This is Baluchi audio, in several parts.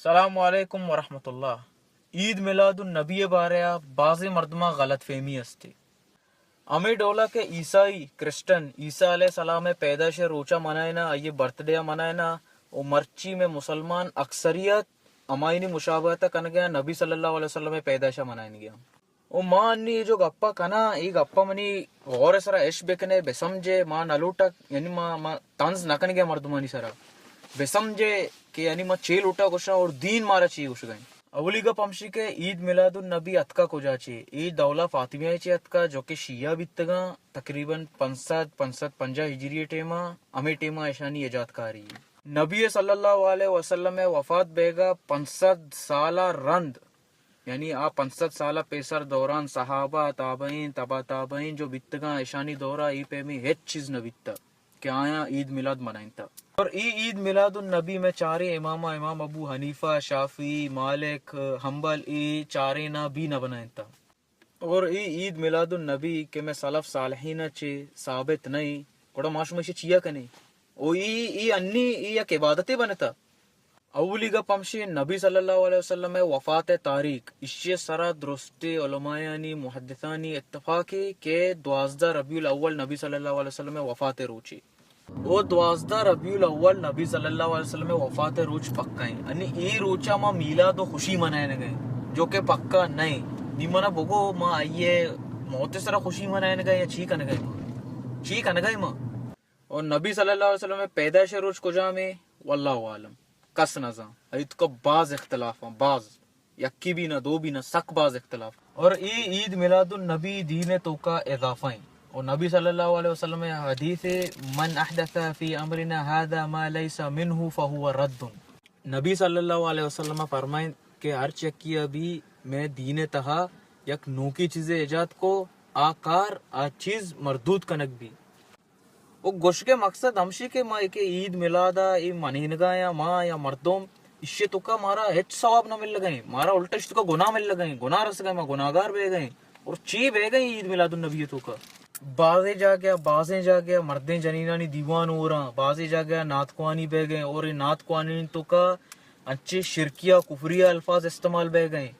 السلام علیکم ورحمۃ اللہ۔ عید میلاد النبی ءِ بارہ ءَ بازیں مردماں غلط فہمی است۔ ہمے ڈول ءَ کہ عیسائی، کرسچن، عیسیٰ علیہ السلام ءِ پیدائش ءِ روچ ءَ منائیناں، آئی ءِ برتھ ڈے ءَ منائیناں، و مرچی مئے مسلمان اکثریت ہمایانی مشابہت ءَ کنگ ءَ آں، نبی صلی اللہ علیہ وسلم ءِ پیدائش ءَ منائینگ ءَ آں۔ و ما انی جو گپ ءَ کناں، اے گپ ءَ منی غور ءِ سرا اش بکنے، بسمجھے، ما نہ لوٹاں، یعنی ما، ما طنز نہ کنگ ءَ مردمانی سرا، بسمجھے کہ یعنی ما چے لوٹاں گوشاں اور دین مارا چے گوشگ ءَ انت۔ اولی گپ ہمشی کہ عید میلاد النبی اتکا کجا چے؟ اے دولہ فاطمیہ ءَ چے اتکا، جو کہ شیعہ بیتگاں، تقریباً پنچ سد، پنچ سد پنجاہ ہجری ءِ ٹیم ءَ، ہمے ٹیم ءَ اشانی ایجاد کاری۔ نبی صلی اللہ علیہ وسلم ءِ وفات بیگ ءَ پنچ سد سال ءَ رند، یعنی آ پنچ سد سال ءَ پیسر دوران صحابہ، تابعین، تبع تابعین جو بیتگاں، اشانی دور ءَ اے پیمیں ہچ چیز نہ بیتگ کہ آیاں عید میلاد منائینتگ۔ اور اے عید میلاد النبی مئے چاریں اماماں، امام ابو حنیفہ، شافعی، مالک، حنبل، اے چاریناں بھی نہ بنائینتگ۔ اور اے عید میلاد النبی کہ مئے سلف صالحین ءَ چے ثابت نہ ایں، گڑا ما شما ایشی چیا کنیں؟ او اے، اے انی اے یک عبادتے بنتگ۔ اولی گپ ہمشی، نبی صلی اللہ علیہ وسلم ءِ وفات ءِ تاریخ، ایشی ءِ سرا درستیں علمایانی، محدثانی اتفاقے کہ دوازدہ ربیع الاول نبی صلی اللہ علیہ وسلم ءِ وفات ءِ روچے۔ او دوازدہ ربیع الاول نبی صلی اللہ علیہ وسلم ءِ وفات ءِ روچ پکا ایں۔ انی اے روچ ءَ ما میلاد و خوشی منائینگ ءَ ایں، جو کہ پکا نہ ایں۔ نی منا بگو، ما آئی ءِ موت ءِ سرا خوشی منائینگ ءَ ایں یا چی کنگ ءَ ایں ما؟ چی کنگ ءَ ایں ما؟ اور نبی صلی اللہ علیہ وسلم ءِ پیدائش ءِ روچ کجام ایں؟ واللہ اعلم، کس نہ زان۔ ایتکا باز اختلاف ایں، باز۔ یکی بھی نہ، دو بھی نہ، سک باز اختلاف۔ اور اے عید میلاد النبی دین ءِ توکا اضافہ ایں۔ اور نبی صلی اللہ علیہ وسلم ءِ حدیث ایں، من احدث فی امرنا هذا ما لیس منه فهو رد۔ نبی صلی اللہ علیہ وسلم ءَ فرمائیں کہ ہرچ یکی ءَ بھی مئے دین ءِ تہا یک نوکی چیزے ایجاد کو، آ کار، آ چیز مردود کنگ بی۔ و گوشگ ءِ مقصد ہمشی کہ ما کہ عید میلاد ءَ اے منینگ ءَ آں، ما یا مردم، ایشی ءِ توکا مارا ہچ ثواب نہ ملگ ءَ ایں، مارا الٹا ایشی ءِ توکا گناہ ملگ ءَ ایں، گناہ رسگ ءَ ایں، ما گناہگار بیگ ءَ ایں۔ اور چی بیگ ءَ ایں عید میلاد النبی ءِ توکا؟ بازیں جاگہ ءَ، بازیں جاگہ ءَ مردیں جنینانی دیوان ہور آں، بازیں جاگہ ءَ نعت خوانی بیگ ءَ ایں، اور اے نعت خوانی ءِ توکا انچیں شرکی ءُ کفری ءِ الفاظ استعمال بیگ ءَ ایں،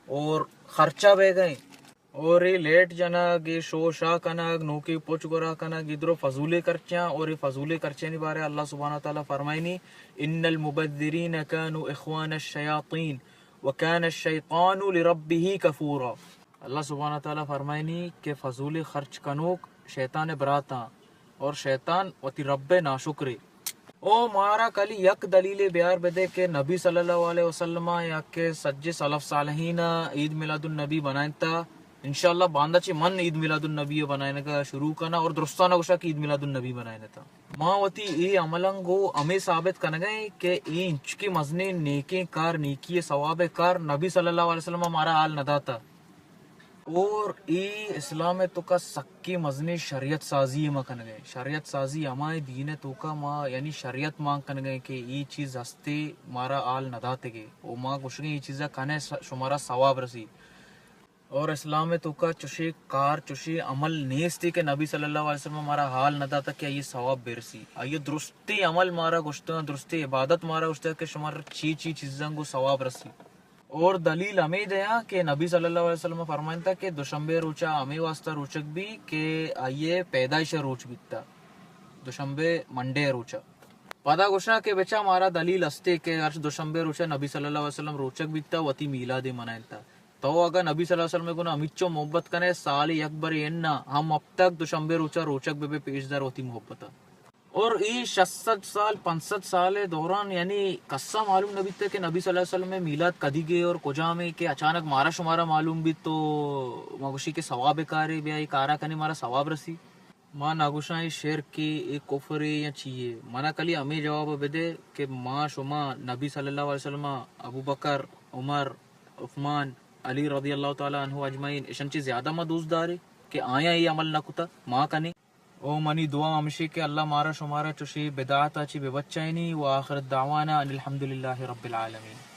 اور خرچہ بیگ ءَ ایں۔ اور اے لیٹ جنگ، اے شو شا کنگ، نوکیں پچ گورا کنگ، اے درو فضولیں خرچاں، اور اے فضولیں خرچانی بارے اللہ سبحانہ و تعالی فرمائنی، ان المبذرین کانوا اخوان الشیاطین وکان الشیطان لربہ کفورا۔ اللہ سبحانہ و تعالی فرمائنی کہ فضولیں خرچ کنوک شیطان ءِ براتاں، اور شیطان وتی رب ءِ ناشکرے۔ او مارا کلی یک دلیلے بیار بدے کہ نبی صلی اللہ علیہ وسلم ءَ یا کہ سجے سلف صالحین ءَ عید میلاد النبی بنائینتا۔ انشاءاللہ باندا چہ من عید میلاد النبی ءِ بنائینگ ءَ شروع کناں اور درستاں گوشاں کہ عید میلاد النبی بنائینتا۔ ما وتی اے عملاں گوں ہمے ثابت کنگ ءَ ایں کہ اے انچکیں مزنیں نیکیں کار، نیکی ءِ ثواب ءِ کار نبی صلی اللہ علیہ وسلم ءَ مارا حال نہ داتا۔ اور اے اسلام ءِ توکا سکیں مزنیں شریعت سازی ما کنگ ءَ ایں۔ شریعت سازی ہما ایں دین ءِ توکا ما، یعنی شریعت مان کنگ ءَ ایں کہ اے چیز ہستے مارا حال نہ داتگے۔ و ما گوشگ ءَ ایں اے چیزا کنے س-، شمارا ثواب رسی۔ اور اسلام ءِ توکا چشیں کار، چشیں عمل نیستے کہ نبی صلی اللہ علیہ وسلم مارا حال نہ داتا کہ آئی ءِ ثواب برسی۔ آئی ءِ درستیں عمل مارا گوشتگ، درستیں عبادت مارا گوشتگ کہ شمارا چی چی چیزاں گوں ثواب رسی۔ اور دلیل ہمے دیاں کہ نبی صلی اللہ علیہ وسلم فرمائنتا کہ دوشنبے روچا ہمے واسطہ روچگ بی کہ آئی ءِ پیدائش ءِ روچ بیتا، دوشنبے، منڈے ءِ روچا۔ پدا گوشاں کہ بچا مارا دلیل ہستے کہ ہرچ دوشنبے روچا نبی صلی اللہ علیہ وسلم روچگ بیتا، وتی میلاد ءَ منائینتا۔ تو اگاں نبی صلی اللہ علیہ وسلم ءَ گوں ہمینچو محبت کنے، سال یک برے انا ہم ہفتگ دوشنبے روچا روچگ بہ بے پیش دار وتی محبت ءَ۔ اور اے شش سد سال، پنچ سد سال ءِ دوران، یعنی کسا معلوم نہ بیتگ کہ نبی صلی اللہ علیہ وسلم ءِ میلاد کدیگے اور کجامے کہ اچانک مارا شمارا معلوم بیت تو ما گوشی کہ ثواب کارے، بیا اے کارا کنے مارا ثواب رسی۔ ما نہ گوشاں اے شرکے، اے کفرے یا چیے۔ منا کلی ہمے جواب بدے کہ ما شما نبی صلی اللہ علیہ وسلم، ابوبکر، عمر، عثمان، علی رضی اللہ تعالی عنہ اجمعین، اشان چی زیادہ ما دوست دارے کہ آیاں اے عمل نہ کتا، ما کنے۔ او منی دعا ہمشی کہ اللہ مارا شمارا چوشی بدعاتا چی ببچائینی۔ و آخر دعوانا ان الحمدللہ رب العالمین۔